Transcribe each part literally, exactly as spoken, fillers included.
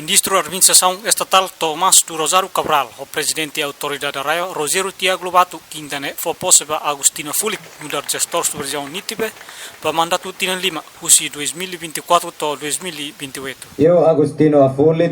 Ministru Administrasaun Estatál Tomás do Rosário Cabral ho Prezidente Autoridade RAEOA Rogério Tiago Lobato kinta ne'e fó pose ba Agostinho Afulit nu'udar jestór sub-rejiaun Nitibe ba mandatu tinan lima, husi dois mil e vinte e quatro to'o dois mil e vinte e oito. Eu, Agostinho Afulit,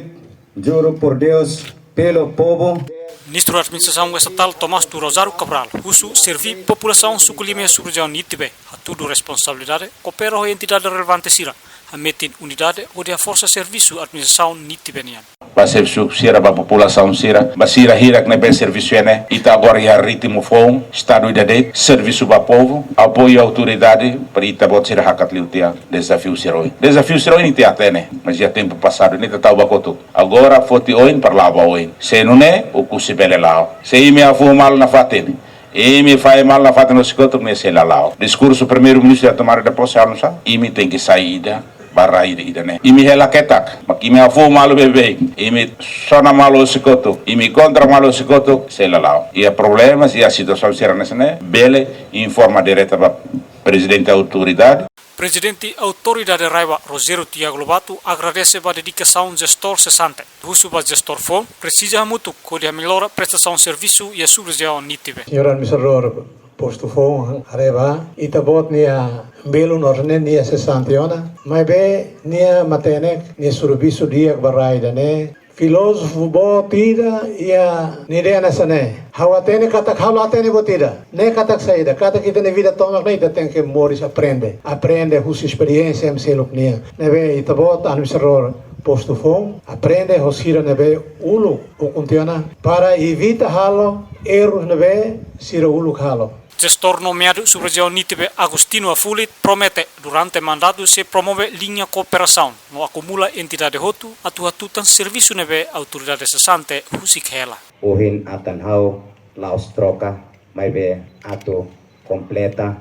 juro por Deus, pelo povo. Ministru Administrasaun Estatál Tomás do Rosário Cabral husu serví populasaun suku lima iha sub-rejiaun Nitibe, hatudu responsabilidade, koopera ho entidade relevante sira, hametin unidade hodi haforsa servisu administrasaun Nitibe nian. Ba servisu sira ba populasaun sira, ba sira hirak ne'ebé servisu iha ne'e, ita agora iha ritmu foun, Estadu ida de'it, servisu ba povu, apoiu autoridade, para ita-boot sira hakat liu tiha dezafiu sira oin. Dezafiu sira oin ita hatene, mas iha tempu pasadu ne'e ita tau ba kotuk. Agora foti oin para la'o ba oin. Se nune'e, Oekusi bele la'o. Se imi hafoho malu nafatin, imi fahe malu nafatin hosi kotuk ne'e sei la la'o. Diskursu Primeiru-Ministru iha tomada de pose halo nusá, imi tenke sai ida ba rai ida-ne'e. Imi hela ketak, mak imi hafoho malu beibeik, imi sona malu hosi kotuk, imi kontra malu hosi kotuk, sei la la'o. Iha problema, iha situasaun sira hanesan ne'e, bele informa direta ba Prezidente Autoridade. Prezidente Autoridade RAEOA Rogério Tiago Lobato agradese ba dedikasaun jestór sesante. Husu ba jestór foun, presiza hamutuk hodi hamelhora prestasaun servisu iha sub-rejiaun Nitibe. Señór Administradór Postu Foun, haree ba, ita-boot nia belun oras ne'e nia sesante ona, maibé nia matenek, nia servisu di'ak ba rai ida-ne'e. Filózofu boot ida iha nia dehan hanesan ne'e: ha'u hatene katak ha'u la hatene buat ida. Ne'e katak saida, katak ita-nia vida tomak ne'e ita tenke moris aprende. Aprende husi esperiénsia ema seluk nian. Ne'ebé ita-boot Administradór Postu Foun, aprende ho sira ne'ebé uluk ukun tiha ona para evita halo erru ne'ebé sira uluk halo. Jestór nomeadu sub-rejiaun Nitibe Agostinho Afulit promete durante mandatu sei promove liña kooperasaun no akumula entidade hotu atu hatutan servisu ne'ebé autoridade sesante husik hela. Ohin atan ha'u la'ós troka, maibé atu kompleta,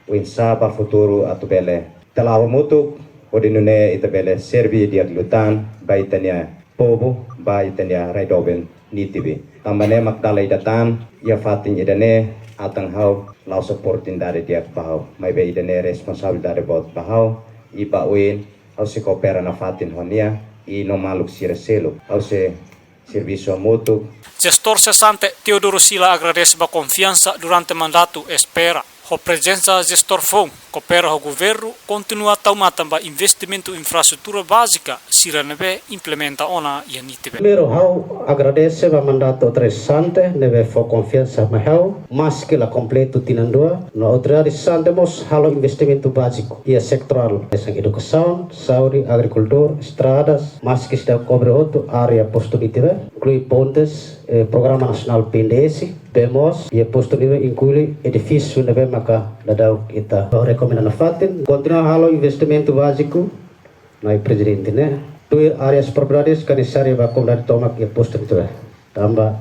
oinsá ba futuru atu bele ita la'o hamutuk, hodi nune'e ita bele serve di'ak liután ba ita-nia povu, ba ita-nia rai doben Nitibe. Tanba ne'e mak dala ida tan, iha fatin ida-ne'e, atan ha'u la'ós oportunidade di'ak ba ha'u, maibé ida-ne'e responsabilidade boot ba ha'u, i ba oin ha'u sei koopera nafatin ho nia, i no maluk sira seluk. Ha'u sei servisu hamutuk. Jestór sesante Teodoro Sila agradese ba konfiansa durante mandatu, espera ho prezensa jestór foun koopera ho governu, kontinua tau matan ba investimentu infraestrutura bázika sira ne'ebé implementa ona iha Nitibe. Primeiru, ha'u agradese ba mandatu autoridade sesante ne'ebé fó konfiansa mai ha'u, maski la kompletu tinan rua, no autoridade sesante mós halo investimentu báziku iha setorál, hanesan edukasaun, saúde, agrikultura, estradas, maski seidauk kobre hotu área postu Nitibe, inklui pontes, eh, programa nasionál P N D S, bee moos, iha postu Nitibe inklui edifísiu ne'ebé maka daudaun ita rekomenda nafatin, kontinua halo investimentu báziku, na'i prezidente ne'e. Tuir áreas propriedades ka nesesáriu ba komunidade tomak iha postu Nitibe. Tanba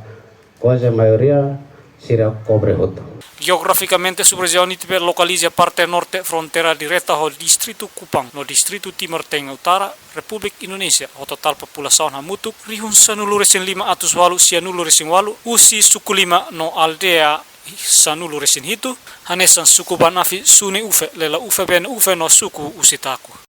kuaze maioria sira kobre hotu. Jeografikamente, sub-rejiaun Nitibe lokaliza parte norte, fronteira direta ho distritu Kupang no distritu Timor Tengah Utara, Repúblika Indonézia, ho totál populasaun hamutuk rihun sanulu-resin-lima atus ualu sianulu-resin-ualu, husi suku lima no aldeia sanulu-resin-hitu, hanesan suku Banafi, Suni Ufe, Lela Ufe, Bene Ufe no suku Usitaku.